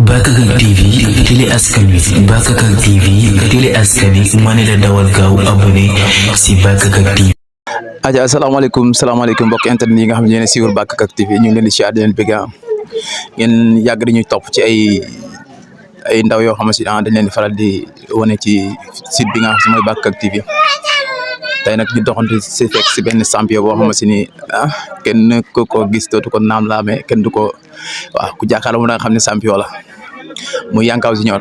Bakakak TV télé askan wi Bakakak TV télé askan wi ma ne la dawal gaaw abonné si Bakakak TV. asalaamaaleykum mbokk internet yi nga xam ne yéen a siiwal Bakakak TV ñu ngi leen di siyaar di leen bëgg ngeen yàgg dañuy topp ci ay ndaw yoo xam ne dañ leen di faral di wane ci site bi nga xam ne mooy Bakakak TV tey nag ñu doxantu si fekk si benn champion boo xam ne kenn ko gis dootu ko naam laame kenn du ko waaw ku jàkkaarloo mu nga xam ne champion la mu Yankaw Junior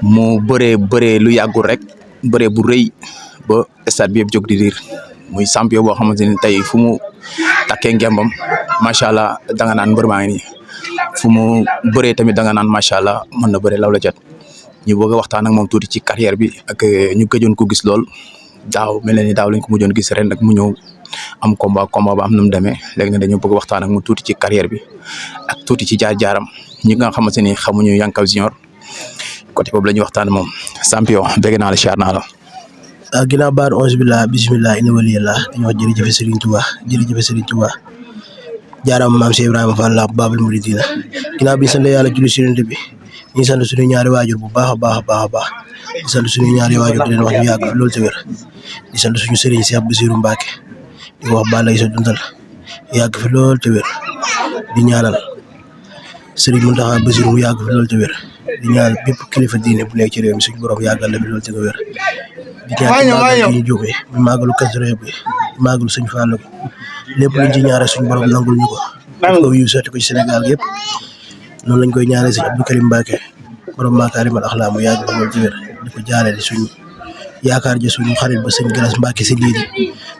mu bëree lu yàggul rek bëree bu rëy ba stade bi yëpp jóg di riir muy champion boo xamante ni tey fu mu takkee ngembam macha allah danga naan mbër maa ngi nii fu mu bëree tamit danga naan macha allah mën na bëree law la jot ñu bëgg a waxtaan ak moom tuuti ci carrière bi ak ñu gëjoon ko gis lool daaw mel na ni daaw lañ ko mujjoon gis ren nag mu ñëw am combat ba am nu mu demee léegi nag dañu bëgg waxtaan ak mu tuuti ci carrière bi ak tuuti ci jaar-jaaram ñi nga xamante ni xamuñu Yankaw Junior côté boobu la ñuy waxtaan moom champion bëgg naa la siyaar naa la. ginnaaw baar onze billah bismillah ina waliyallah dañu wax jërëjëf Serigne Touba jaaram maam Cheikh Ibrahima Fall la Babul Mouridina ginnaaw bi ñu sant yàlla julli si Yonent bi ñu sant suñu ñaari waajur bu baax a baax di sant suñu ñaari waajur di leen wax ñu yàgg loolu te wér di sant suñu Serigne Cheikh Bassirou Mbacké di wax Balla Gaye sa dundal yàgg fi loolu te wér di ñaanal Serigne Mountakha Bassirou mu yàgg fi loolu te wér di ñaanal bépp kilifa diine bu nekk ci réew mi suñu borom yàggal la fi loolu te wér di ñaan ci ñu jógee mu màggalu Kazu Rajab bi màggalu Sëñ Fallu lépp luñ ci ñaare suñu borom nangul ñu ko def ko yiw sotti ko ci Sénégal yëpp noonu lañ koy ñaanee Sëñ Abdou Karim Mbacké borom Makarimal Akhlaq mu yàgg fi loolu te wér di ko jaale di suñu yaakaar ji suñu xarit ba Sëñ Galas Mbacké si lii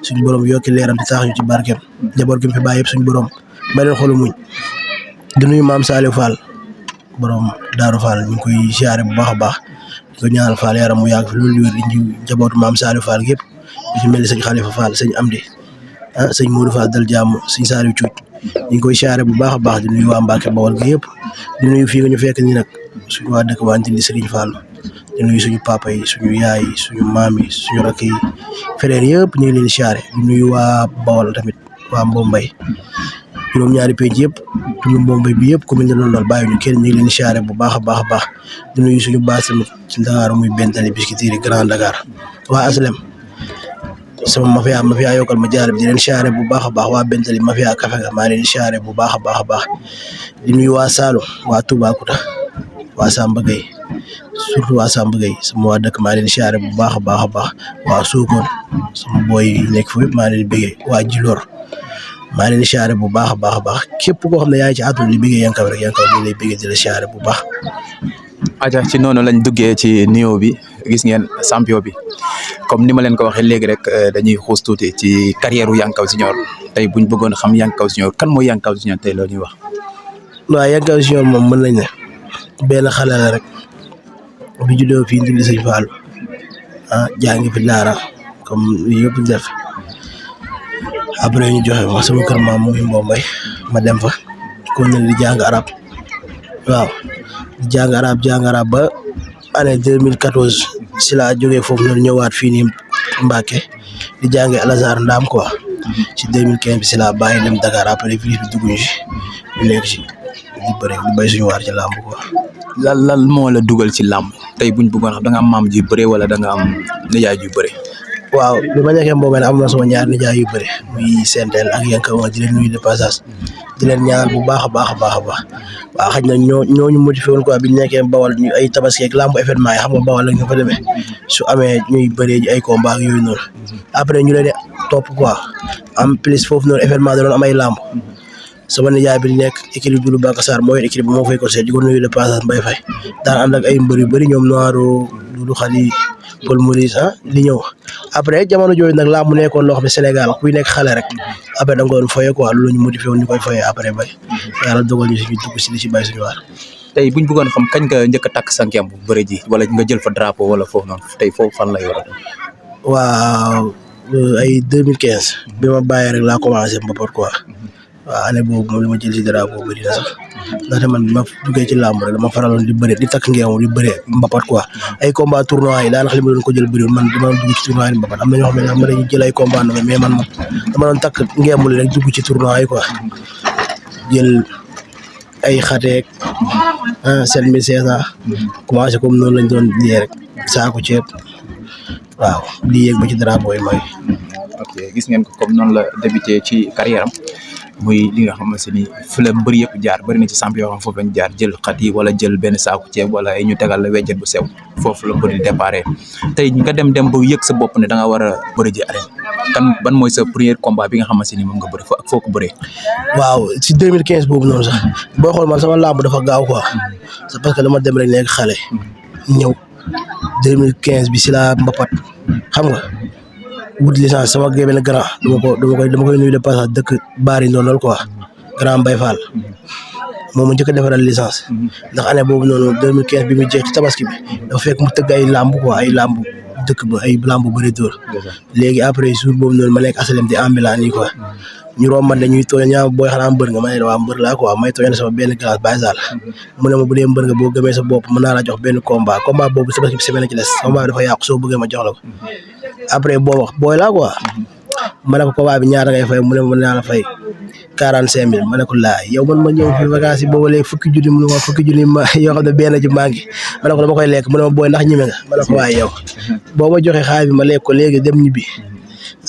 suñu borom yokki leeram di taax ñu ci barkeem jaboot gi mu fi bàyyi yëpp suñu borom may leen xolu muñ di nuyu maam Saliou Fall borom Daaru Fall ñu ngi koy siyaare bu baax a baax di ko ñaanal Fall yaram mu yàgg fi loolu wér di njabootu maam Saliou Fall yëpp di ci mel ni sëñ Khalifa Fall sëñ Amdi sëñ Modou Fall dal jàmm sëñ Saliou Cuuj ñu ngi koy siyaare bu baax a baax di nuyu waa Mbacké Bawol gi yëpp di nuyu fii nga ñu fekk nii nag suñu waa dëkk waa Ndindi Serigne Fall di nuyu suñu papa yi suñu yaay yi suñu maam yi suñu rakk yi frère yëpp ñu ngi leen di siyaare di nuyu waa Bawol tamit waa Mbombay juróom ñaari penc yëpp suñu Mbombay bi yëpp commune de London bàyyi ñu kenn ñu ngi leen di siyaare bu baax a baax di nuyu suñu baas tamit ci Dakar muy Bentali Biscuiterie Grand Dakar waa Aslem sama mafia yokkal ma jaar bi di leen siyaare bu baax a baax waa Bentali mafia Kafe ga maa leen di siyaare bu baax a baax di nuyu waa Saloum waa Toubacouta waa Samba Gueye surtout waa Samba Gueye sama waa dëkk maa leen di siyaare bu baax a baax waa Sokone sama boy yi nekk foofu yëpp maa leen di bëggee waa Djilor maa leen di siyaare bu baax a baax képp koo xam ne yaa ngi ci àdduna di bëggee Yankaw rek Yankaw ñu lay bëggee di la siyaare bu baax. aja ci noonu lañ duggee ci nuyoo bi gis ngeen champion bi comme ni ma leen ko waxee léegi rek dañuy xuus tuuti ci carrière u Yankaw Junior tey buñ bëggoon xam Yankaw Junior kan mooy Yankaw Junior tey loolu ñuy wax. waaw Yankaw Junior moom mën nañ ne benn xale la rek bi juddoo fii Ndindi Sëñ Fallu jàngi fi daara comme yëpp def après ñu joxe ma sama kër maam muy Mbombay ma dem fa kon ne di jàng arab waaw di jàng arab ba année 2014 si laa jógee foofu noonu ñëwaat fii nii Mbacké di jàngi Al Azhar Ndaam quoi ci 2015 bi si laa bàyyi dem Dakar après fii bi dugguñu si ñu nekk si di bëri di béy suñu waar ci làmb quoi. lan moo la dugal ci làmb tey buñ bëggoon xam da nga am maam ji bëre wala da nga am nijaay ju bëre. waaw bi ma nekkee Mbombay am na sama ñaar nijaay yu bëri muy Sentel ak Yankaw di leen nuyu de passage di leen ñaanal bu baax a baax waaw xëy na ñooñu motivé woon quoi bi ñu nekkee Bawol ñu ay tabaski ak lamb événement yi xam nga Bawol ak ñu fa demee su amee ñuy bëree ji ay combat ak yooyu noonu après ñu leen di topp quoi en plus foofu noonu événement da doon am ay lamb sama nijaay bi nekk équipe Doudou Bakassar mooy équipe bi moo fay ko seet di ko nuyu de passage Mbaye Faye daan ànd ak ay mbër yu bëri ñoom Noiro Doudou Khali Paul Maurice di ñëw après jamono jooju nag laa mu nekkoon loo xam ne Sénégal kuy nekk xale rek après da nga ko doon foyee quoi loolu ñu motivé woon ñu koy foyee après bay yàlla dogal ñu si ñu dugg si li si bay suñu waar. tey buñ bëggoon xam kañ nga njëkk a takk sa ngemb bu bëre ji wala nga jël fa drapeau wala foofu noonu tey foofu fan la yor. waaw ay 2015 bi ma bàyyee rek laa commencé mbapat quoi waaw année boobu moom li ma jël si drapeau bëri na sax ndaxte man ma duggee ci làmb rek dama faraloon di bëre di takk ngeew di bëre mbapat quoi ay combat tournoi yi daanaka li ma doon ko jël bëriwul man dama doon dugg ci tournoi yi mbapat am na ñoo xam ne dañuy jël ay combat mais man dama doon takk ngeemul rek dugg ci tournoi yi quoi jël ay xateeg 7500 commencé comme noonu lañ doon lii rek saako ceeb waaw di yéeg ba ci drapeau yi mag. ok gis ngeen ko comme noonu la débuté ci carrière am muy li nga xamante ni fi la mbër yëpp jaar bëri na ci champion yoo xam foofu lañ jaar jël xat yi wala jël benn saako ceeb wala ay ñu tegal la wejjet bu sew foofu la mbër di déparé tey nga dem ba yëg sa bopp ne da nga war a bëri ji arène kan ban mooy sa premier combat bi nga xamante ni moom nga bëri ak foo ko bëree. waaw si 2015 boobu noonu sax boo xool man sama làmb dafa gaaw quoi c'est parce que dama dem rek nekk xale ñëw 2015 bi si la mbapat xam nga wut licence sama benn grand dama koy nuyu de passage dëkk Bari noonu lool quoi grand Mbaye Fall moom mu njëkk a defaral licence ndax année boobu noonu 2015 bi mu jeex ci tabaski bi dafa fekk mu tëgg ay làmb quoi ay làmb dëkk ba ay làmb bëri dóor léegi après jour boobu noonu ma nekk asalem di ambulant nii quoi ñu romban dañuy tooñ ñaa booy xanaa mbër nga ma ne waa mbër laa quoi may tooñ sama benn glace Baye Sall mu ne ma bu dee mbër nga boo gëmee sa bopp mën naa la jox benn combat boobu tabaski bi semaine ci des combat bi dafa yàqu soo bëggee ma jox la ko après boo wax booy laa quoi ma ne ko combat bi ñaata ngay fay mu ne ma mën naa la fay 45 000 ma ne ko laa yow man ma ñëw fi vacances yi boobu léegi fukki junni mu ne ma fukki junni ma yoo xam ne benn ci manqué ma ne ko dama koy lekk mu ne ma booy ndax ñime nga ma ne ko waaye yow boo ma joxee xaalis bi ma lekk ko léegi dem ñibbi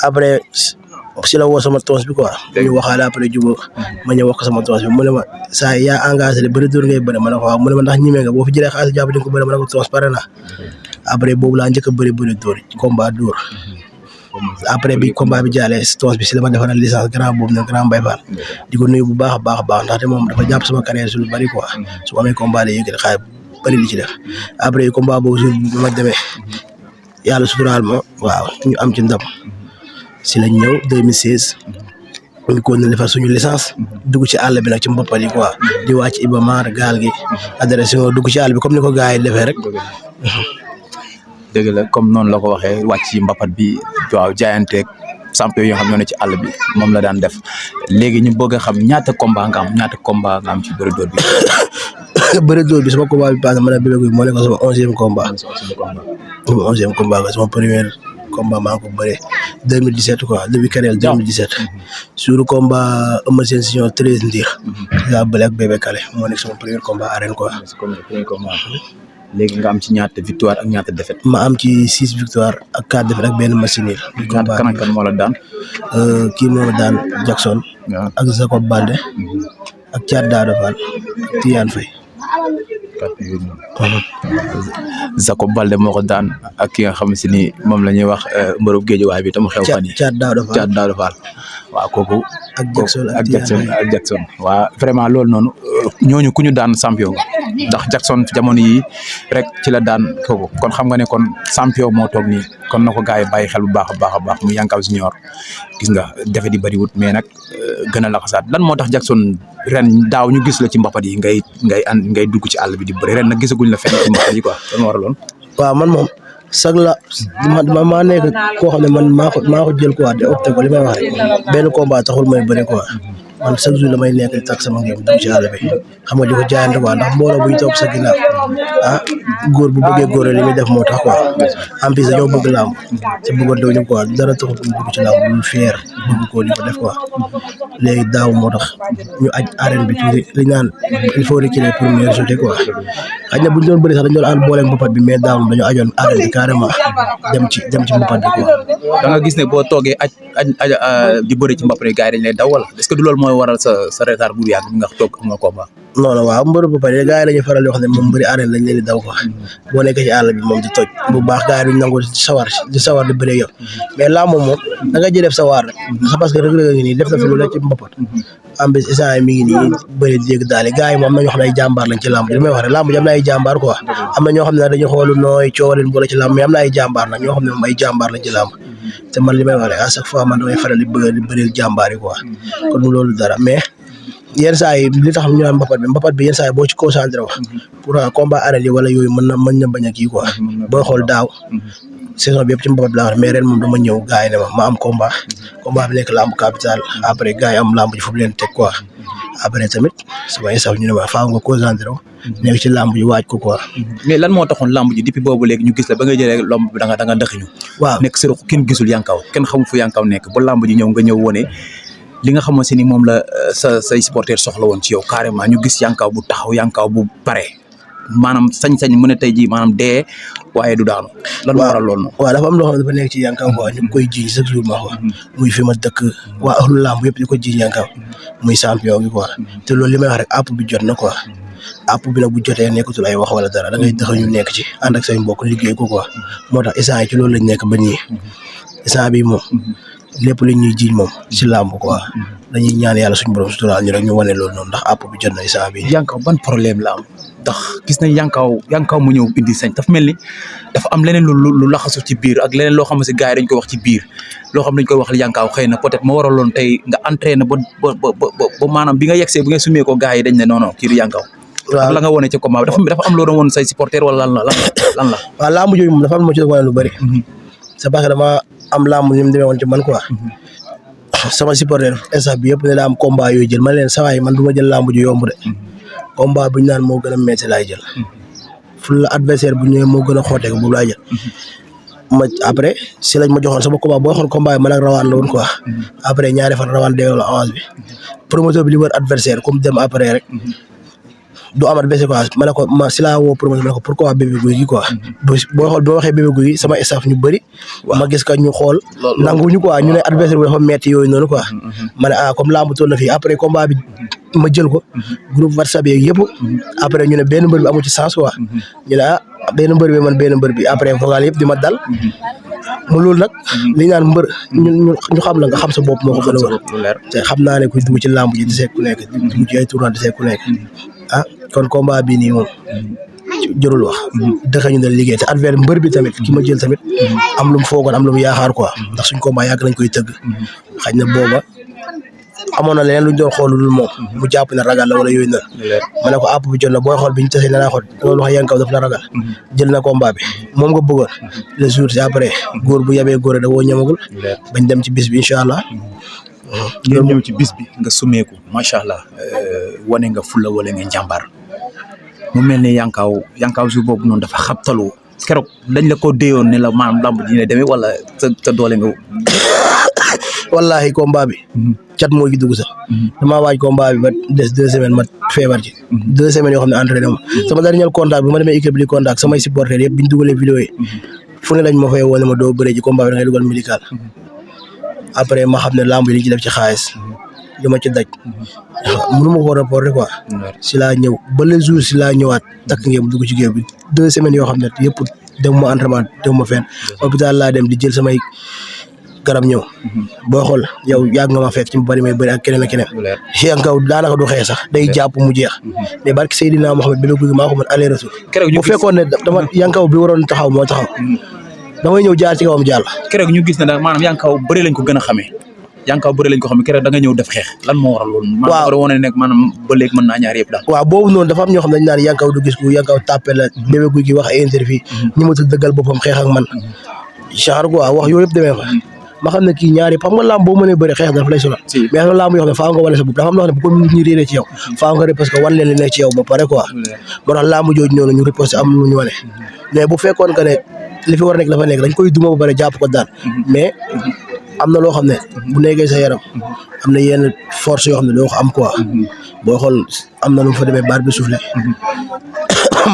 après si la woo sama toos bi quoi ñu waxaale après jubóo ma ñëw wax ko sama toos bi mu ne ma saa yaa engagé le bëri dóor ngay bëri ma ne ko waaw mu ne ma ndax ñime nga boo fi jëlee xaalis jàpp di nga ko bëri ma ne ko toos pare na après boobu laa njëkk a bëri dóor combat dóor après bi combat bi jàllee toos bi si la ma defaral licence grand boobu nag grand Mbaye Fall di ko nuyu bu baax a baax ndaxte moom dafa jàpp sama carrière su lu bëri quoi su ma amee combat la yëkkati xaalis bëri li ci def après combat boobu jour bi ma demee yàlla suturaal ma waaw ñu am ci ndam si lañ ñëw 2016 ñu ko ne defar suñu licence dugg ci àll bi nag ci mboppal yi quoi di wàcc Iba Mar gaal gi adressé dugg ci àll bi comme ni ko gars yi defee rek. dëgg la comme noonu la ko waxee wàcc ci mbapat bi waaw jaayanteeg champion yi nga xam ñoo ne ci àll bi moom la daan def léegi ñu bëgg a xam ñaata combat nga am ci bëri dóor bi. bëri dóor bi sama combat bi passé ma ne Bébé Gouy moo nekk sama 11e combat. sama 11e combat sama premier combat maa ngi ko bëree 2017 quoi début carrière 2017 suuru combat Eumeu Sène Junior 13 Ndir laa bële ak Bébé Kalé moo nekk sama premier combat arène quoi. léegi nga am ci ñaata victoire ak ñaata défaite. ma am ci 6 victoire ak 4 défaite ak benn machine. kan moo la daan. kii moo la daan Jackson. ak Jacob Balde. ak Thiat Daouda Fall ak Tidiane Faye. Jacob Balde moo ko daan ak ki nga xam si ni moom la ñuy wax mbërub géejuwaay bi tam xew fan yi Thiat Daouda Fall waaw kooku ak Jackson waaw vraiment loolu noonu ñooñu ku ñu daan champion ndax Jackson jamono yi rek ci la daan kooku kon xam nga ne kon champion moo toog nii kon na ko gars yi bàyyi xel bu baax a baax mu Yankaw Junior gis nga defe di bëriwut mais nag gën a laxasaat lan moo tax Jackson ren daaw ñu gis la ci mbapat yi ngay dugg ci àll bi di bëri ren nag gisaguñ la fenn ci mbapat yi quoi lan waraloon. waaw man moom sag la maa nekk koo xam ne man maa ko jël quoi de opté ko li may wax rek benn combat taxul may bëri quoi man chaque jour damay nekk di takk sama ngëm dugg ci àll bi xam nga di ko jaayante quoi ndax mbooloo buñ topp sa ginnaaw góor bu bëggee góor li muy def moo tax quoi en plus dañoo bëgg làmb te bëggoon daw ñu quoi dara taxul ñu dugg ci làmb lu fier bëgg ko di ko def quoi léegi daaw moo tax ñu aj arène bi tuuti li naan il faut reculer pour mieux sauter quoi xëy na buñ doon bëri sax dañ doon ànd booleeg mbapat bi mais daaw dañoo ajoon arène bi carrément dem ci mbapat bi quoi. da nga gis ne boo toogee aj di bëri ci mbapat yi gars yi dañ lay daw wala est-ce que du loolu mooy waral sa retard bu yàgg nga toog am nga combat. non waaw mbëru ba pare gars yi lañuy faral di wax ne moom mbëri arène lañ leen di daw quoi boo nekkee ci àll bi moom di toj bu baax gars yi duñ nangu di sawar di bëri yow mais laa moom da nga jël def sawar rek parce que rëg-rëg ngi nii def na fi lu la ci mbapat am bis instant mi ngi nii bëri dégg daal gars yi moom am na ñoo xam ne ay jàmbaar lañ ci làmb ji li may wax rek làmb ji am na ay jàmbaar quoi am na ñoo xam ne dañuy xoolu nooy coowaleen boole ci làmb mais am na ay jàmbaar nag ñoo xam ne moom ay jàmbaar lañ ci làmb te man li may wax rek à chaque fois man damay faral di bëgg di bëril jàmbaar yi quoi kon loolu dara mais yenn saa yi li tax ñu naan mbapat bi yenn saa yi boo ci concentré wax pour combat arène yi wala yooyu mën na bañ a kii quoi booy xool daaw saison bi yëpp ci mbapat bi laa mais ren moom dama ñëw gars yi ne ma am combat bi nekk lamb capital après gars yi am lamb ji fu leen teg quoi après tamit sama insaf ñu ne ma faaw nga concentré nekk ci lamb ji waaj ko quoi. mais lan moo taxoon lamb ji depuis boobu léegi ñu gis la ba nga jëlee lomb bi da nga dëxiñu. waaw nekk sërëxu kenn gisul Yankaw kenn xamul fu Yankaw nekk ba lamb ji ñëw nga ñëw wone li nga xamante ni moom la say supporter soxla woon ci yow carrément ñu gis Yankaw bu taxaw Yankaw bu pare maanaam sañ-sañ mu ne tey jii maanaam dee waaye du daanu. lan moo waral loolu noonu. waaw dafa am loo xam ne dafa nekk ci Yankaw quoi ñu koy jiiñ chaque jour ma ko muy fi ma dëkk waa ahlu lamb yëpp di ko jiiñ Yankaw muy champion bi quoi te loolu li may wax rek app bi jot na quoi app bi nag bu jotee nekkatul ay wax wala dara da ngay tax ñu nekk ci ànd ak say mbokk liggéey ko quoi moo tax instant yi ci loolu lañ nekk ba nii instant bi moom lépp li ñuy jiiñ moom si lamb quoi dañuy ñaan yàlla suñu borom suturaal ñu rek ñu wane loolu noonu ndax app bi jot na instant bi. Yankaw ban problème la am ndax gis nañ Yankaw mu ñëw indi sañ dafa mel ni dafa am leneen lu laxasu ci biir ak leneen loo xam ne si gars yi dañ koy wax ci biir loo xam ne dañ koy wax Yankaw xëy na peut-être moo waraloon tey nga entraîné ba maanaam bi nga yegsee bi nga sumee ko gars yi dañ ne non non kii du Yankaw. waaw la nga wone ci combat dafa am loo doon woon say supporter wala lan la. waaw laamu jooju moom dafa am moo ci wane lu bëri. c'est parce que dama am laamu ni mu demee woon ci man quoi. sama supporter instant bi yëpp ne daa am combat yooyu jël man leen saa waay man du ma jël laamu ju yomb de. combat bu ñu naan moo gën a métti laay jël. ful la adversaire bu ñëwee moo gën a xoote ko boobu laay jël. après si lañ ma joxoon sama combat boo xool combat bi man ak rawaan la woon quoi. après ñaari fan rawaan delloo la avance bi. promoteur bi li wër adversaire comme dem après rek. du am adversaire quoi ma ne ko si laa woo promoteur ma ne ko pourquoi Bébé Gouy Gui quoi. boo xool boo waxee Bébé Gouy Gui sama staff ñu bëri. ma gis ka ñu xool. nanguñu quoi ñu ne adversaire bi dafa metti yooyu noonu quoi. ma ne comme lamb toll na fii après combat bi ma jël ko. groupe WhatsApp yeeg yëpp. après ñu ne benn mbër bi amu ci sens quoi. ñu ne benn mbër bi man benn mbër bi après vocal yëpp di ma dal. mu loolu nag. li ñu naan mbër ñu xam la nga xam sa bopp moo ko gën a wër. te xam naa ne kuy dugg ci lamb ji di seet ku nekk dugg ci ay tournoi di seet ku nekk. kon combat bii nii moom jërul wax dëkk ñu ne liggéey te adversaire mbër bi tamit ki ma jël tamit am lu mu foogoon am lu mu yaakaar quoi ndax suñ combat yàgg nañ koy tëgg xëy na booba amoon na leneen lu ñu doon xool lu moom mu jàpp na ragal la wala yooyu na ma ne ko àpp bi jot na booy xool bi ñu tasee ne naa xool loolu wax Yankaw daf la ragal jël na combat bi moom nga bëggoon le jour si après góor bu yabee góor da woo ñamagul bañ dem ci bis bi incha allah. ngeen ñëw ci bis bi nga sumeeku macha allah wane nga fulla wala nga njàmbaar mu mel ne Yankaw jour boobu noonu dafa xabtalu keroog dañ la ko déyoon ne la maanaam lamb ji ne demee wala sa doole nga. wallahi combat bi. cat moo gi dugg sax. damaa waaj combat bi ba des 2 semaines ma feebar ci. 2 semaines yoo xam ne entraîné ma sama dernier contact bi ma demee équipe di contact samay supporters yëpp bi ñu dugalee vidéo yi fu ne lañ ma fay woone ma doo bëree ci combat bi da ngay dugal médical. après ma xam ne lamb yi li ci def ci xaalis li ma ci daj mënu ma ko reporter quoi si laa ñëw ba le jour si laa ñëwaat takk ngeen dugg ci géew bi 2 semaines yoo xam ne yëpp dem ma entraînement dem ma fenn hôpital laa dem di jël samay garab ñëw boo xool yow yàgg nga ma fekk ci mu bari may bëri ak keneen ak keneen Yankaw daanaka du xëy sax day jàpp mu jeex mais barki Seydina Mohamed Bébé Gouy Gui maa ko mën aller retour bu fekkoon ne dama Yankaw bi waroon taxaw moo taxaw damay ñëw jaar ci kawam jàll. keroog ñu gis ne daal maanaam Yankaw bëri lañ ko gën a xamee Yankaw bëri lañ ko xamee keroog da nga ñëw def xeex lan moo waral loolu. waaw maanaam wane ne nekk maanaam ba léegi mën naa ñaar yëpp daal. waaw boobu noonu dafa am ñoo xam ne dañu naan Yankaw du gis ku Yankaw tàppe la Bébé Gouy Gui wax ay interview ñi ma dëggal boppam xeex ak man genre quoi wax yooyu yëpp demee fa ma xam ne kii ñaari xam nga lamb boo mënee bëri xeex dafa lay sonal mais am na lamb yoo xam ne faaw nga wane sa bopp dafa am loo xam ne bu ko nit ñi réeree ci yow faaw nga parce que wan leen li nekk ci yow ba pare quoi moo tax lamb jooju noonu ñu riposté am lu ñu wane mais bu fekkoon que ne li fi war a nekk dafa nekk dañ koy duma ba pare jàpp ko daan mais am na loo xam ne bu nekkee sa yaram am na yenn force yoo xam ne doo ko am quoi boo xool am na lu mu fa demee baat bi soufflé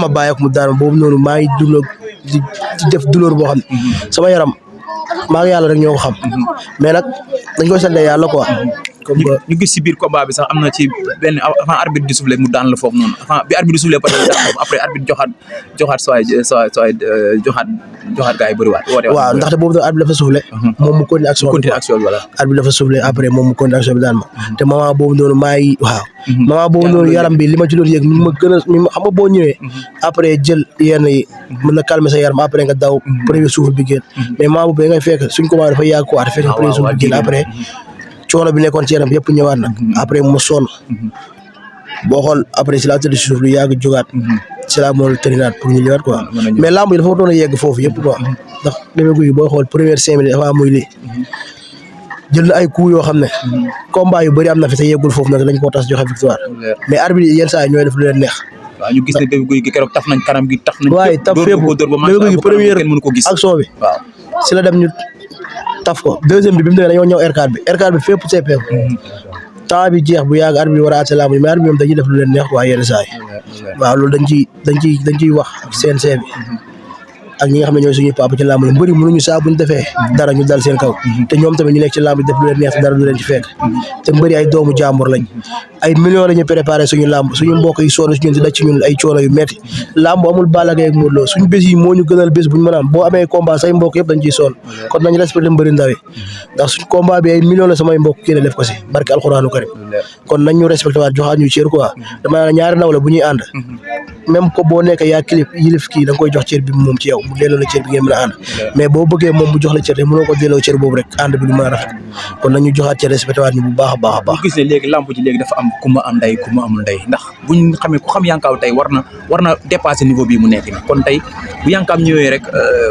ma bàyyi ko mu daan boobu noonu maa ngi dund di def douleur boo xam ne sama yaram maa ngi yàlla rek ñoo ko xam mais nag dañ koy sant yàlla quoi. comme ñu gis si biir combat bi sax am na ci benn avant arbitre di soufflé mu daan la foofu noonu avant bi arbitre di soufflé parce que après arbitre joxaat gars yi bëriwaat. waaw ndaxte boobu nag arbitre dafa soufflé. moom mu continué action bi voilà. arbitre dafa soufflé après moom mu continué action bi daan ma te moment boobu noonu maa ngi waaw. moment boobu noonu yaram bi li ma ci doon yëg mi ma gën a xam nga boo ñëwee. après jël yenn yi mën na calmer sa yaram après nga daw. premier souffle bi génn mais moment boobu da ngay fekk suñ ko dafa yàgg quoi dafa fekk premier souffle bi génn après. coono bi nekkoon ci yaram yëpp ñëwaat nag après mu sonn boo xool après si la tëdd si suuf lu yàgg jógaat si la moo tërinaat pour ñu ñëwaat quoi mais lamb yi dafa waroon a yegg foofu yëpp quoi ndax Bébé Gouy Gui boo xool première 5 minutes avant muy lii jël na ay coups yoo xam ne combat yu bëri am na fi te yeggul foofu nag dañ koo tas joxe victoire mais arbitre yi yenn saa yi ñooy def lu leen neex waaw ñu gis ne Bébé Gouy Gui keroog taf nañ kanam gi taf nañ waaye taf fépp Bébé Gouy Gui première action bi si la dem ñu taf ko deuxième bi mu demee dañoo ñëw R4 bi R4 bi fépp seppeeku temps bi jeex bu yàgg arbitre bi war a àtte lamb mais arbitre bi moom dañuy def lu leen neex quoi yenn saa yi waaw loolu dañ ciy wax CNG bi ak ñi nga xam ne ñooy suñuy papa ci làmb yi mbëri mënuñu saa buñ defee dara ñu dal seen kaw te ñoom tamit ñu nekk ci làmb yi def lu leen neex te dara du leen ci fekk te mbëri ay doomu jàmbur lañ ay millions la ñu préparé suñu làmb suñu mbokk yi sonn si ñun di daj ci ñun ay coono yu metti làmb amul Balla Gaye ak Modou Lo suñu bés yi moo ñu gënal bés buñu mën a am boo amee combat say mbokk yëpp dañ ciy sonn kon nañ respecté mbëri ndaw yi ndax suñu combat bi ay millions la samay mbokk kii def ko si barke alxuraanu karim kon nañ ñu respecté waat joxaat ñu cër quoi dama ñaari ndaw la bu ñuy ànd même ko boo nekk yaa clip yilif kii da nga koy jox cër bi moom ci yow mu delloo la cër bi ngeen mën a ànd mais boo bëggee moom mu jox la cër te mënoo ko delloo cër boobu rek ànd bi du mën a rafet kon nañu joxaat cër respecté waat ñu bu baax a baax a baax gis ne léegi lamb ji léegi dafa am ku ma am ndey ku ma amul ndey ndax buñ xamee ku xam Yankaw tey war na dépasser niveau bii mu nekk ni kon tey bu Yankaw ñëwee rek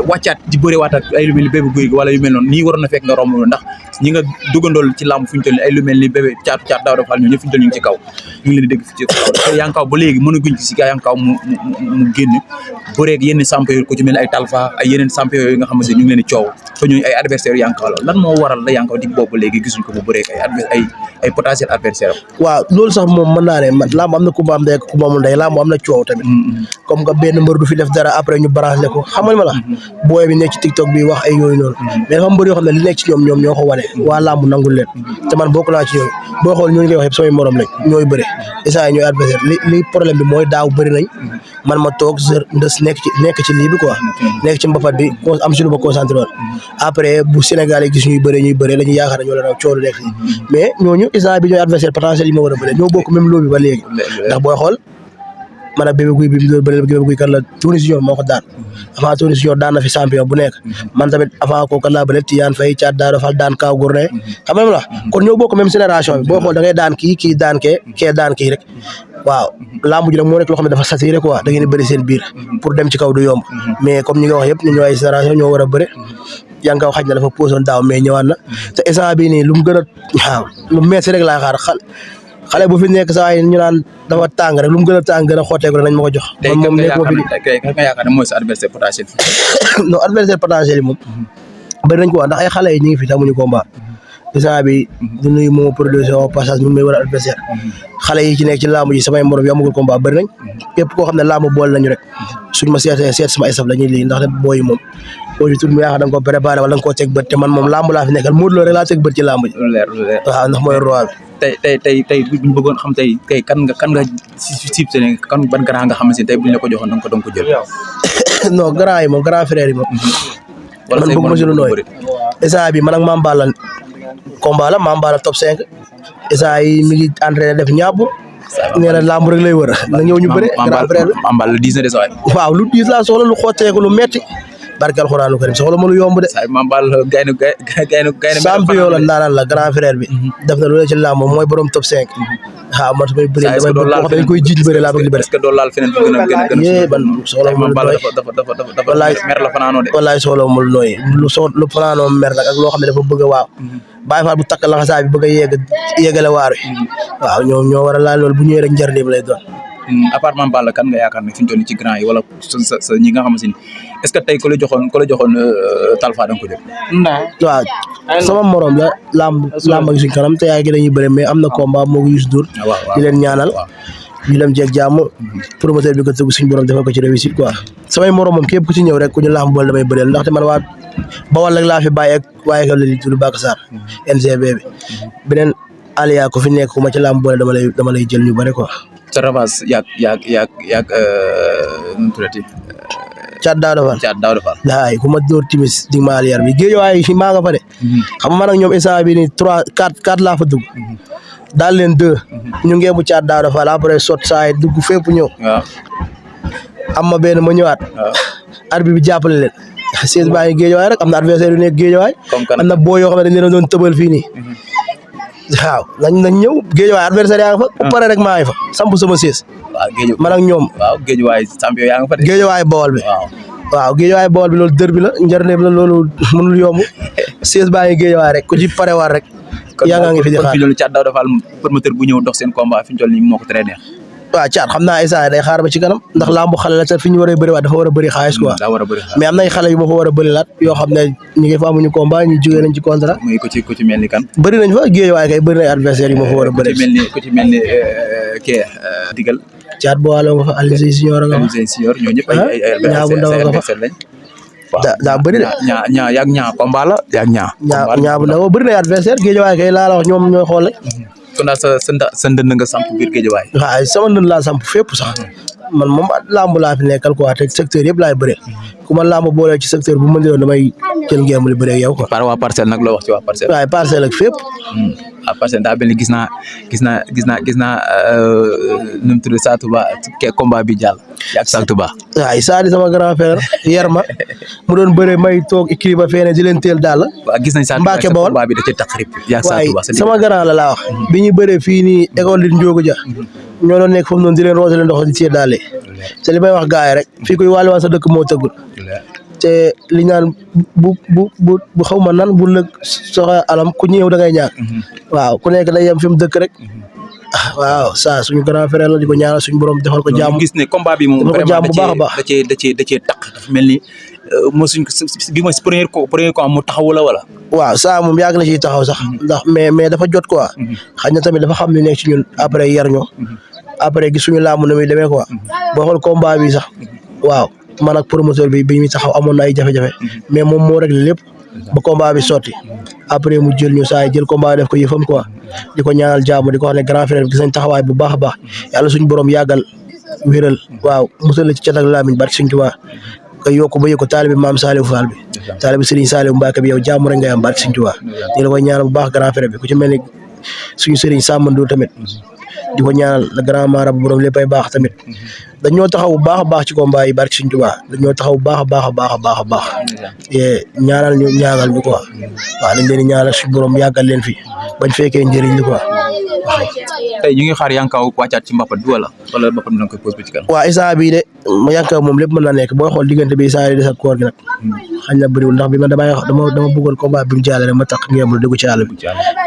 wàccaat di bëre waat ak ay lu mel ni Bébé Gouy Gui wala yu mel noonu nii waroon na fekk nga romb ndax ñi nga dugandool ci lamb fu ñu toll ay lu mel ni bébé caatu Daouda Fall ñoo ñëpp fu ñu toll ñu ngi ci kaw ñu ngi leen di dégg fi ci te Yankaw ba léegi mën a guñ ci si gaa Yankaw mu génn bëreeg yenn champion ko ci mel ni ay Talfa ay yeneen champion yooyu nga xamante ne ñu ngi leen di coow te ñooñu ay adversaire Yankaw la lan moo waral la Yankaw di boobu léegi gisuñ ko bu bëreeg ay potentiel adversaire am waaw loolu sax moom mën naa ne man lamb am na ku ma am ndey ku ma amul ndey lamb am na coow tamit comme que benn mbër du fi def dara après ñu branché ko xamal ma la booy bi nekk ci TikTok bi wax ay yooyu noonu mais dafa mbër yoo xam ne li nekk ci ñoom ñoo ko wane waa lamb nangul leen te man bokk naa ci ñooyu boo xool ñooñu koy wax yëpp samay morom lañ ñooy bëre instant yi ñooy adversaire li problème bi mooy daaw bëri nañ man ma toog ndës nekk ci lii bi quoi nekk ci mbapat bi am si lu ma concentré woon après bu Sénégal yi gis ñuy bëre la ñuy yaakaar ne ñoo leen raw coono nekk fii mais ñooñu instant bi ñooy adversaire potentiel yi ma war a bëre ñoo bokk même loo bi ba léegi ndax booy xool man ak Bébé Gouy bi mu doon bëre Bébé Gouy kan la Tony Junior moo ko daan avant Tony Junior daan na fi champion bu nekk man tamit avant kooku laa bëre Tidiane Faye Thiat Daouda Fall daan Kaw Gourdin xam nga la kon ñoo bokk même génération bi boo xool da ngay daan kii daan kee daan kii rek waaw lamb ji nag moo nekk loo xam ne dafa saturé quoi da ngeen di bëri seen biir pour dem ci kaw du yomb mais comme ñi nga wax yëpp ñu ñoo ay génération ñoo war a bëre Yankaw xaj na dafa posoon daaw mais ñëwaat na te instant bii nii lu mu gën a waaw lu metti rek laa xaar xale bu fi nekk saa yi ñu naan dafa tàng rek lu mu gën a tàng gën a xotteeku rek nañ ma ko jox. moom nekk ma fi tey kan nga yaakaar ne mooy sa adversaire potentiel. non adversaire potentiel yi moom bëri nañ ko wax ndax ay xale yi ñu ngi fi tamuñu combat. instant bi du nuyu moom production passage ñu ngi may war a adversaire xale yi ci nekk ci làmb ji samay morom yi amagul combat bëri nañ képp koo xam ne làmb bool nañu rek suñ ma seet sama staff la ñuy lii ndax booy moom boo ci tur mu yaakaar da nga ko préparé wala da nga koo teg bët te man moom làmb laa fi nekkal Modou Lo rek laa teg bët ci làmb ji. lu leer waaw ndax mooy roi bi. tey bu ñu bëggoon xam tey kan nga siib seen kan ban grand nga xam ne tey bu ñu la ko joxoon da nga ko jël. non grand yi moom grand frère yi moom. wala man bëgg ma si lu nooy instant bi man ak Mame Balla combat la Mame Balla top 5 instant yi mi ngi entraîné def ñàpp nee na làmb rek lay wër na ñëw ñu bëre grand frère bi Mame Balla 10 na des waay waaw lu 10 laa soxla lu xotteeku lu metti barke alxuraanu karim soxla ma lu yomb de Mame Balla gaynu champion la ndaanaan la grand frère bi def na lu ne ci làmb mooy borom top 5 waaw man samay bëri damay bëgg wax dañ koy jiiñ bëri laa bëgg di bëri est-ce que doo laal feneen yee ban soxla ma lu nooy dafa mer la fanaanoo de wallaay soxla ma lu nooy lu fanaanoo mer nag ak loo xam ne dafa bëgg a waaw Baye Fall bu takk laxasaa bi bëgg a yeggale waar wi waaw ñoo war a laal loolu bu ñëwee rek njëriñ lay doon à part Mame Balla kan nga yaakaar ne fi ñu toll nii ci grand yi wala sa ñi nga xamante ni est-ce que tey ku la joxoon Talfa da nga ko jël. waaw sama morom la lamb ak suñ kanam te yaa ngi dañuy bëre mais am na combat moo ko Youssou Ndour di leen ñaanal ñu dem jeeg jàmm promoteur bi ko tëgg suñu borom defal ko ci réussite quoi samay morom moom képp ku ci ñëw rek ku ñu lamb bool damay bëreel ndaxte man waa Bawal rek laa fi bàyyi ak waaye ka li tudd Baka Sarr NGB bi beneen aliya ko fi nekk ku ma ci lamb boole dama lay jël ñu bëri quoi sa revanche yaag nu mu tuddati Thiat Daouda Fall waay ku ma dóor timis di ma aliar bi géej waaye maa nga fa de xam nga man ak ñoom instant bi ni 4 laa fa dugg daal leen 2 ñu ngeebu Thiat Daouda Fall après sot saay dugg fépp ñëw am ma benn ma ñëwaat arbitre bi jàppale leen siège baa ngi géej waay rek am na adversaire yu nekk géej waay am na boo yoo xam ne dañ leen doon tëbal fii nii waaw nañ ñëw géej waay adversaire yaa nga fa bu pare rek maa ngi fa samp sama siège man ak ñoom waaw géej waay champion yaa nga fa de géej waay Bawol bi waaw géej waay Bawol bi loolu dër bi la njërneem la loolu mënul yomb siège baa ngi géej waay rek ku ci pare war rek yaa ngi fi di xaar kon fi loolu Thiat Daouda Fall promoteur bu ñëw dox seen combat fi ñu toll nii moo ko très neex waaw caat xam naa instant day xaar ba ci kanam ndax lambu xale la te fi ñu war a bëri waat dafa war a bëri xaalis quoi mais am na ay xale yu ma fa war a bëri laat yoo xam ne ñu ngi fa amuñu combat ñu jógee nañ ci contrat muy ku ci mel ni kan bëri nañ fa géej waaye kay bëri nañ adversaire yu ma fa war a bëri ku ci mel ni kee digal caat bu wàllo nga fa Alioune Seye Senior nga fa ñoo ñëpp ay ñaabu ndaw nga fa lañ daa bëri de ñaa combat la yaag ñaa bu ndaw bëri nañ adversaire géej waaye kay laa la wax ñoom ñooy xool kon daal sa ndënd nga samp biir Géejawaay. waaw sama ndënd laa samp fépp sax man moom lamb laa fi nekkal quoi te secteur yëpp laay bëree ku ma lamb boole ci secteur bu mën di doon damay jël ngeen li bëree yow quoi. par waa parcelle nag loo wax ci waa parcelle. waaye parcelle ak fépp. waa parcelle daa mel ni gis naa nu mu tudd Sa Touba combat bi jàll ak Sa Touba. waaye Sa di sama grand frère yar ma mu doon bëree may toog écrit ba fee ne di leen teel daal la. waaw gis nañ Sa Touba Mbacke Bawol combat bi da cee taxrib. yaa Sa Touba sama grand la laa wax. bi ñu bëree fii nii école di Ndiogu Dia. ñoo doon nekk foofu noonu di leen rootale ndox di cee daale. te li may wax gars yi rek fii kuy wàllu waan sa dëkk moo tëggul. te li ñaan bu xaw ma nan bu lëg soxla alam ku ñëw da ngay ñàkk. waaw ku nekk day yem fi mu dëkk rek. waaw Sa suñu grand frère la di ko ñaanal suñu borom defal ko jàmm. gis ne combat bi moom defal ko jàmm bu baax a baax da cee taq dafa mel ni mosuñ bi mooy premier ko mu taxawu la wala. waaw Sa moom yàgg na ciy taxaw sax ndax mais dafa jot quoi. xëy na tamit dafa xam ne nekk ci ñun après yar ñu. après gis suñu laamu na muy demee quoi. boo xool combat bi sax waaw man ak promoteur bi muy taxaw amoon na ay jafe-jafe mais moom moo réglé lépp ba combat bi sotti après mu jël ñu saa yi jël combat def ko yëfam quoi di ko ñaanal jàmm di ko wax ne grand frère bi gis nañ taxawaay bu baax a baax yàlla suñu borom yàggal wéral waaw musal la ci cat ak lamiñ barke Sëriñ Tuubaa nga yokk ba yëg ko taalibi maam Saliou Fall bi taalibi Serigne Saliou Mbacke bi yow jàmm rek ngay am barke Sëriñ Tuubaa ñu la koy ñaanal bu baax grand frère bi ku ci mel ni suñu Serigne Samandou tamit di ko ñaanal le grand marabout borom léppay baax tamit dañoo taxaw bu baax a baax ci combat yi barke Sëriñ Tuubaa dañoo taxaw bu baax a baax a baax a baax a baax ñaanal ñu ñaagal ñu quoi waaw dañ leen di ñaanal suñu borom yàggal leen fi bañ fekkee njëriñ li quoi. tey ñu ngi xaar Yankaw wàccaat ci mbapat bi wala mbapat bi da nga koy pose bi ci kanam. waaw instant bii de Yankaw moom lépp mën na nekk booy xool diggante bi saa yi des ak koor gi nag xañ na bëriwul ndax bi man dama bëggoon combat bi mu jàllale ma tax ngeen dugg ci àll bi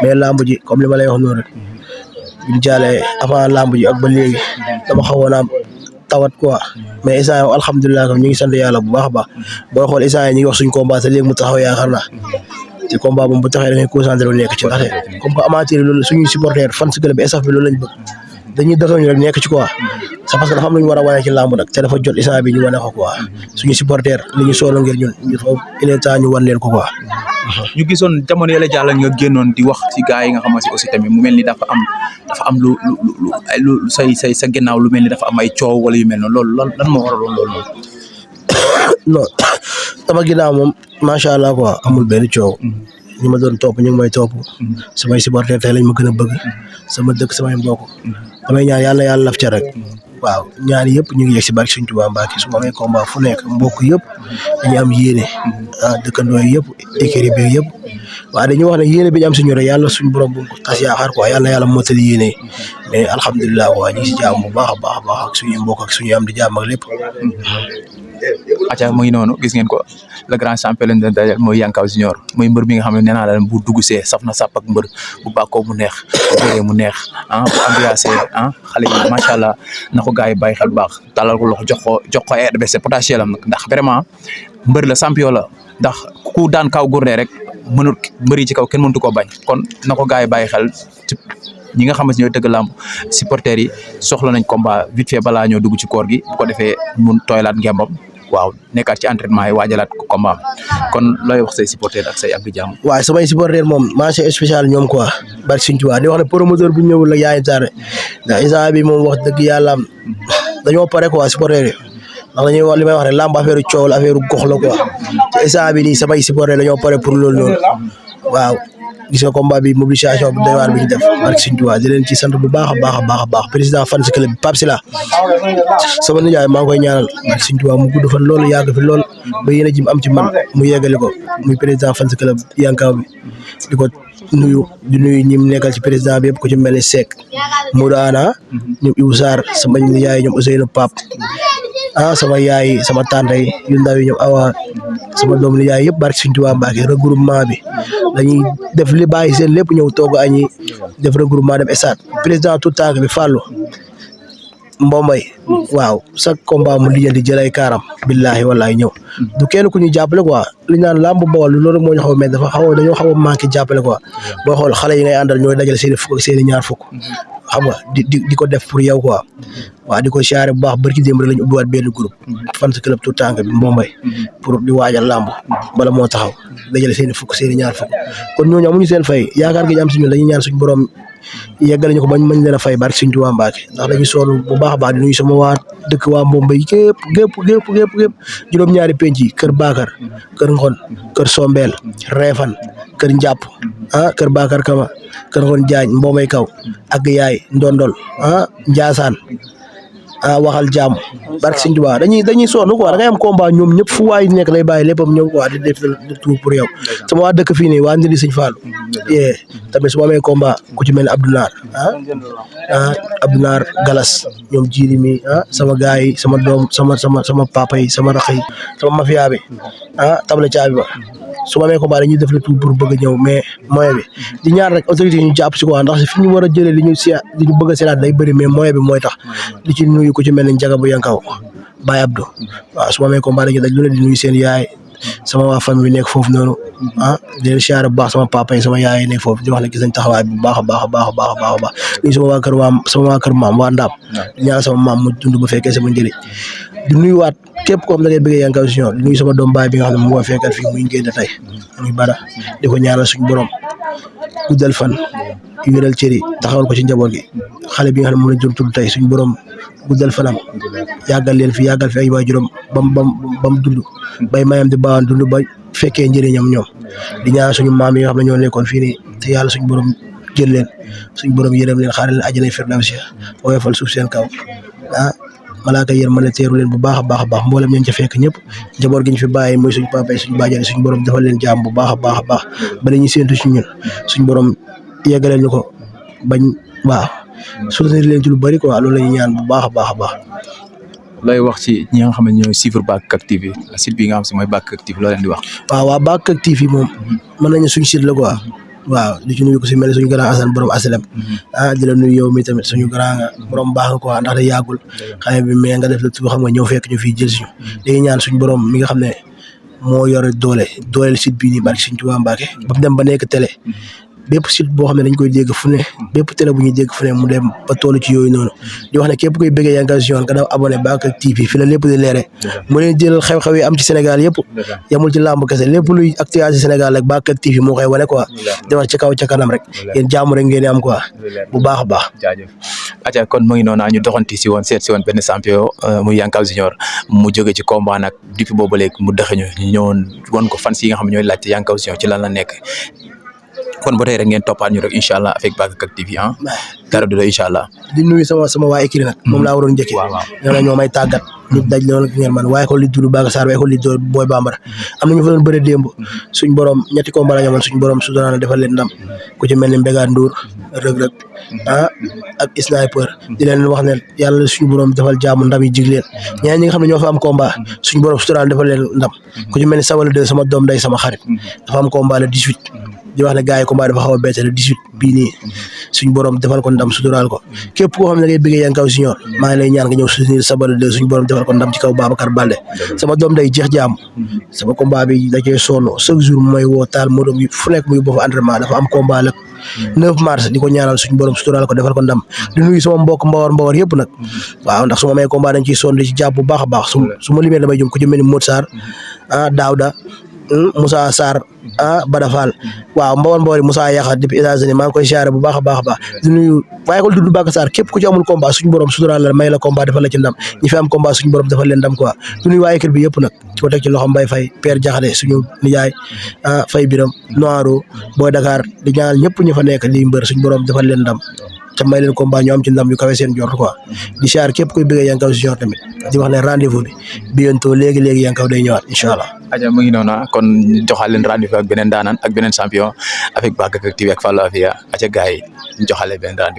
mais lamb ji comme li ma lay wax noonu rek bi mu jàllee avant lamb ji ak ba léegi dama xawoon a tawat quoi mais instant yi alhamdulilah ñu ngi sant yàlla bu baax a baax booy xool instant yi ñu ngi wax suñ combat te léegi mu taxaw yaakaar naa te combat moom bu taxee da ngay concentré wu nekk ci ndaxte comme que amateur loolu suñuy supporter fan si club bi staff bi loolu lañ bëgg dañuy dëxëñ rek nekk ci quoi c'est parce que dafa am lu ñu war a wane ci làmb nag te dafa jot instant bi ñu wane ko quoi suñu supporter li ñu soolo ngir ñun il est temps ñu wan leen ko quoi. ñu gisoon jamono yële jàll nga génnoon di wax ci gars yi nga xamante aussi tamit mu mel ni dafa am lu say sa ginnaaw lu mel ni dafa am ay coow wala yu mel noonu loolu lan moo waraloon loolu noonu. non sama ginnaaw moom macha allah quoi amul benn coow. ñi ma doon topp ñu ngi may topp. samay supporter tey lañ ma gën a bëgg. sama dëkk samay mbokk. damay ñaan yàlla laf ca rek. waaw ñaan yëpp ñu ngi yegg si barke Sëriñ Tuubaa Mbàkke su ma amee combat fu nekk mbokk yëpp dañu am yéene dëkkandoo yëpp écurie bi yëpp waaw dañuy wax ne yéene bi ñu am suñu rek yàlla suñu borom bu tas yaakaar quoi yàlla mottali yéene mais alhamdulilah waa ñu ngi si jàmm bu baax a baax a baax ak suñuy mbokk ak suñuy am di jàmm ak lépp. acca mu ngi noonu gis ngeen ko le grand champion lañ doon dajal mooy Yankaw Junior mooy mbër bi nga xam ne nee naa la bu dugg see saf na sàpp ak mbër bu bàkkoo mu neex bu bëree mu neex bu ambiancé xale yi macha allah na ko gars yi bàyyi xel baax talal ko loxo jox ko ay adversaire potentiel am nag ndax vraiment mbër la champion la ndax ku daan kaw gourné rek mënul mbër yi ci kaw kenn mëntu koo bañ kon na ko gars yi bàyyi xel ci ñi nga xamante ñooy tëgg làmb supporters yi soxla nañ combat vite fait balaa ñoo dugg ci koor gi bu ko defee mun tooylaat ngembam waaw nekkaat ci entraînement yi waajalaat ko combat kon looy wax say supporters ak say am di jàmm. waaw samay supporters moom mention spéciale ñoom quoi barke Sëriñ Tuubaa di wax ne promoteur bu ñëwul la yaa ngi tardé ndax instant bi moom wax dëgg yàlla dañoo pare quoi supporters yi ndax dañuy wax li may wax ne làmb affaire coow la affaire gox la quoi te instant bi nii samay supporters dañoo pare pour loolu noonu waaw. gis nga combat bi mobilisation bu doy waar bi ñu def barke Sëriñ Tuubaa di leen ci sant bu baax a baax a baax a baax président fan si club bi Pape Sila sama nijaay maa ngi koy ñaanal barke Sëriñ Tuubaa mu gudd fan loolu yàgg fi lool ba yéen a ji am ci man mu yeggali ko muy président fan si club Yankaw bi di ko nuyu ñi mu nekkal ci président bi yëpp ku ci mel ni Seck Modou Ana ñoom Ibou Sarr sama nijaay ñoom Ousseynou Pape sama yaay sama tante yi yu ndaw yi ñoom Awa sama doom li yaay yëpp barke Sëriñ Tuubaa Mbàkke regroupement bi dañuy def li bàyyi seen lépp ñëw toog añi def regroupement dem stade président tout tànk bi Fallou Mbombay waaw chaque combat mu lijjanti jël ay kaaram billahi wallahi ñëw du kenn ku ñu jàppale quoi li naan làmb Bawol loolu moo ñu xaw a mais dañoo xaw a manqué jàppale quoi boo xool xale yi ngay àndal ñooy dajale seen i fukk ak seen i ñaar fukk xam nga di ko def pour yow quoi waaw di ko siyaare bu baax barki démb rek lañu ubbiwaat benn groupe fan sa club tout tànk bi Mbombay pour di waajal làmb bala moo taxaw dajale seen i fukk seen i ñaar fukk kon ñooñu amuñu seen fay yaakaar gi ñu am si ñun dañuy ñaan suñu borom yeggale ñu ko bañ mañ leen a fay barke Sëriñ Tuubaa Mbàkke ndax dañuy sonn bu baax a baax di nuyu sama waa dëkk waa Mbombay gépp juróom-ñaari penc yi kër Bakar kër Ngon kër Sombeel Reefan kër Njàpp kër Bakar Kama kër Ngon Jaañ Mbombay kaw ak yaay Ndondol Njaasaan waxal jàmm barke Sëriñ Tuubaa dañuy sonn quoi da ngay am combat ñoom ñëpp fu waay nekk lay bàyyi léppam ñëw quoi di def tout pour yow sama waa dëkk fii nii waa Ndindi Sëñ Fallu tamit su ma amee combat ku ci mel ne Abdou Naar Abdou Naar Galas ñoom jiiri mi sama gaay yi sama doom sama papa yi sama rax yi sama mafia bi tabla caabi ba su ma amee combat dañuy def le tout pour bëgg a ñëw mais moyen bi di ñaar rek autorité ñu jàpp si quoi ndax fi ñu war a jëlee li ñu bëgg a seelaat day bëri mais moyen bi mooy tax li ci nuyu ku ci mel ne Njaga bu Yankaw Baye Abdou waaw su ma amee combat dañuy daj lu ne di nuyu seen yaay sama waa famille nekk foofu noonu di leen siyaare bu baax sama papa yi sama yaay nekk foofu di wax ne gis nañ taxawaay bu baax a baax nuyu sama waa kër maam waa Ndaam di ñaan sama maam mu dund ba fekkee sama njëriñ di nuyuwaat képp koo xam ne da ngay bëggee Yankaw Junior di nuyu sama doom baay bi nga xam ne mu ngi fekkal fii muy ngénte tey muy Bada di ko ñaanal suñu borom guddal fan wéral cëri taxawal ko ci njaboot gi xale bi nga xam ne moom lañ doon tudd tey suñu borom guddal fanam yàggal leen fi yàggal fi ay waajuram bam dund bay mayam di baawaan dund ba fekkee njëriñam ñoom di ñaan suñu maam yi nga xam ne ñoo nekkoon fii nii te yàlla suñu borom jël leen suñu borom yërëm leen xaaral leen àjjana firdawsi woyofal suuf seen kaw malaaka yéen mën a teeru leen bu baax a baax mboolem ñeen ca fekk ñëpp njaboot gi ñu fi bàyyi mooy suñu papa yi suñu bàjjale suñu borom defal leen jaam bu baax a baax ba dañuy séentu ci ñun suñu borom yeggaleel ñu ko bañ waaw soutenir leen ci lu bari quoi loolu la ñuy ñaan bu baax a baax lay wax ci ñi nga xam ne ñooy suivre Bakak TV site bi nga xam si mooy Bakak TV loo leen di wax waaw Bakak TV moom mën nañu suñu site la quoi waaw di ci nuyu ko si mel suñu grand Assane borom aslem di la nuyu yow mi tamit suñu grand nga borom baax nga quoi ndax da yàggul xale bi mais nga def la xam nga ñëw fekk ñu fii jël si ñu dañuy ñaan suñu borom mi nga xam ne moo yore dooleel site bii nii barke Sëriñ Tuubaa Mbàkke ba mu dem ba nekk télé bépp site boo xam ne dañ koy dégg fu ne bépp télé bu ñuy dégg fu ne mu dem ba toll ci yooyu noonu di wax ne képp koy bëggee Yankaw Junior nga daw abonné Bakak TV fi la lépp di leere mu leen jëlal xew-xew yi am ci Sénégal yëpp yamul ci làmb kese lépp luy actualité Sénégal rek Bakak TV moo koy wane quoi di wax ci kaw ca kanam rek yéen jàmm rek ngeen am quoi bu baax a baax jaajëf aca kon mu ngi noonu ñu doxanti si woon seet si woon benn champion muy Yankaw Junior mu jóge ci combat nag depuis boobu léegi mu dëxëñu ñu ñëwoon won ko fans yi nga xam ne ñooy laajte Yankaw Junior ci lan la nekk kon ba tey rek ngeen toppaat ñu rek incha allah avec Bakak TV dara du doy incha allah di nuyu sama waa écrit nag moom laa waroon njëkkee ñoo ne ñoo may tàggat ñu daj loolu ngeen man waaye ko li dulu Baga Sarr waaye ko li dóor Boy Bambara am na ñu fa doon bëre démb suñ borom ñetti combat la ñamoon suñ borom sudana na defal leen ndam ku ci mel ni Mbega Ndour rëg-rëg ak sniper di leen wax ne yàlla suñu borom defal jaamu ndam yi jig leen ñeneen ñi nga xam ne ñoo fa am combat suñ borom sudana defal leen ndam ku ci mel ni Sawala 2 sama doom day sama xarit dafa am combat le 18 di wax ne gars yi combat dafa xaw a bette le 18 bii nii suñ borom defal ko ndam suturaal ko képp koo xam ne ngay bëggee Yankaw Junior maa ngi lay ñaan nga ñëw soutenir Sabala 2 suñ borom defal ko ndam ci kaw Babacar Balde sama doom day jeex jaam sama combat bi da cee sonn chaque jour mooy woo taal moo doom fu nekk muy boo fa entraînement dafa am combat le 9 mars di ko ñaanal suñ borom suturaal ko defal ko ndam di nuyu sama mbokk mbawar yëpp nag waaw ndax su ma may combat dañ ciy sonn di ci jàpp bu baax a baax su ma limee damay jëm ku ci mel ni Modou Sarr Daouda Moussa Sarr Bada Fall waaw mbawar yi Moussa Yaxa depuis États-Unis maa ngi koy siyaare bu baax a baax di nuyu waaye ko dudd Baga Sarr képp ku ci amul combat suñu borom suturaal la may la combat defal la ci ndam ñi fi am combat suñu borom defal leen ndam quoi di nuyu waa équipe bi yëpp nag ci ko teg ci loxo Mbaye Faye Père Jaxate suñu nijaay Faye Biram Noiro Boy Dakar di ñaanal ñëpp ñu fa nekk di mbër suñu borom defal leen ndam ca may leen combat ñu am ci ndam yu kawe seen jort quoi di siyaare képp koy bëggee Yankaw Junior tamit di wax ne rendez-vous bi bientôt léegi Yankaw day ñëwaat incha allah. aja mu ngi noonu kon joxal leen rendez-vous ak beneen daanaan ak beneen champion avec Bakak TV ak Fallou Afia aca gars yi ñu joxale beneen rendez-vous